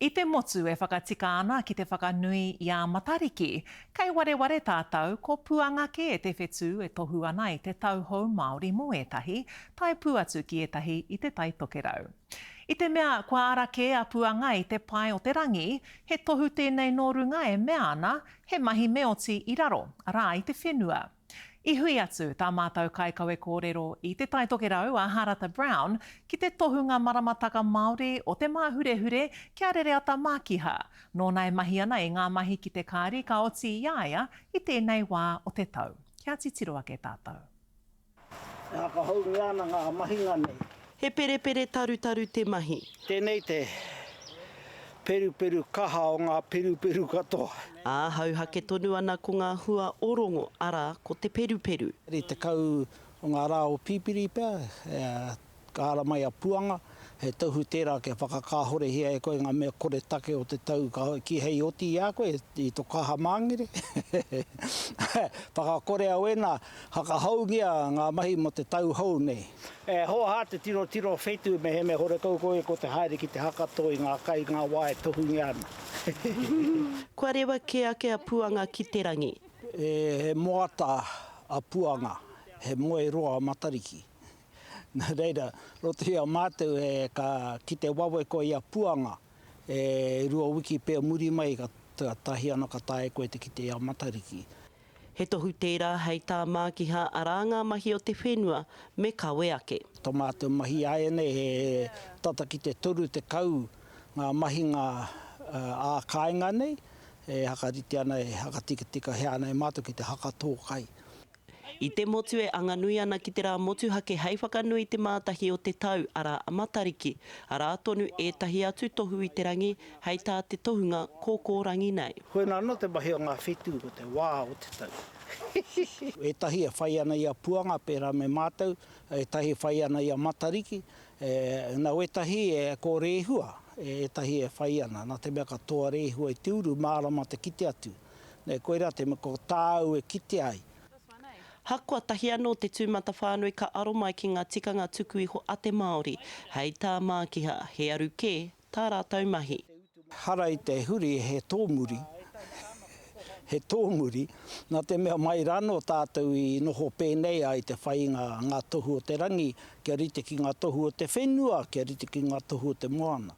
I te motu e whakatika ana ki te whakanui i a Matariki, kei wareware tātou ko Puanga kē te whetū e tohu ana i te tau hou Māori mō ētahi, tae pū atu ki ētahi i Te Tai Tokerau. I te mea kua ara kē a Puanga i te pae o te rangi, he tohu tēnei nō runga e mea ana he mahi me oti i raro, arā i te whenua. I hui atu tā mātou kaikawe kōrero i Te Tai Tokerau a Harata Brown ki te tohunga maramataka Māori o Te Māhurehure ki a Rereata Mākiha, nōna e mahi ana i ngā mahi ki te kāri ka oti i a ia i tēnei wā o te tau. Kia titiro ake tātou. E whakahoungia ana ngā mahinga nei. He perepere tarutaru te mahi. Tēnei te peruperu kaha o ngā peruperu katoa. Ā, hauhake tonu ana ko ngā hua o Rongo, arā, ko te peruperu. I 10 o ngā rā o Pipiri pea, ka ara mai a Puanga, he tohu tērā kia whakakāhorehia e koe ngā mea koretake o te tau ka kīhei oti i a koe i to kaha māngere. Whakakorea wēnā, Whakahoungia ngā mahi mō te tau hou nei. E hōhā te tirotiro whetū mehemea horekau koe ko te haere ki te hakatō i ngā kai i ngā wā e tohungia ana. Kua rewa kē ake a Puanga ki te rangi. He moata a Puanga, he moe roa a Matariki. Nā reira, roto i a mātou e ka kite wawe koe i a Puanga, e rua wiki pea muri mai ka tahi ano ka taea koe te kite i a Matariki. He tohu tērā hei tā Mākiha arā ngā mahi o te whenua me kawe ake. To mātou mahi āianei he tata ki te 30 ngā mahinga ā-kāinga nei e hakarite ana, e hakatikatikahia ana e mātou ki te hakatō kai. I te motu e anganui ana ki te rā motuhake hei whakanui i te mātahi o te tau, arā a Matariki, arā tonu ētahi atu tohu i te rangi hei tā te tohunga kōkōrangi nei. Koina anō te mahi o ngā whetū, ko te wā o te tau. Ētahi e whai ana i a Puanga pērā me mātou, ētahi e whai ana i a Matariki, nā wētahi e ko Rēhua, ētahi e whai ana, nā te mea ka toa Rēhua i te uru, mārama te kite atu. Nē, koirā te mea ko tāu e kite ai. Hakoa tahi anō te tūmatawhānui ka aro mai ki ngā tikanga tuku iho a te Māori, hei tā Mākiha, he aru kē tā rātou mahi. Hara i te huri he tōmuri, he tōmuri, nā te mea mai rano tātou i noho pēnei ai te whai i ngā, ngā tohu o te rangi, kia rite ki ngā tohu o te whenua, kia rite ki ngā tohu o te moana.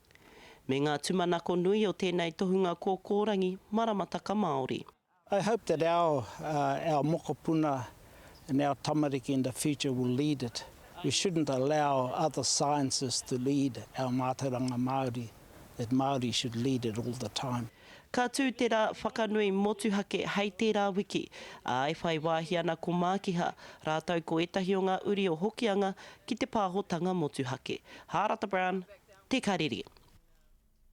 Me ngā tūmanako nui o tēnei tohunga kōkōrangi maramataka Māori. I hope that our our mokopuna and our tamariki in the future will lead it. We shouldn't allow other sciences to lead our mātauranga Māori, that Māori should lead it all the time. Ka tū te rā whakanui motuhake hei tērā wiki, ā, e whai wāhi ana ko Mākiha, rātou ko ētahi o ngā uri o Hokianga ki te pāhotanga motuhake. Hārata Brown, Te Karere.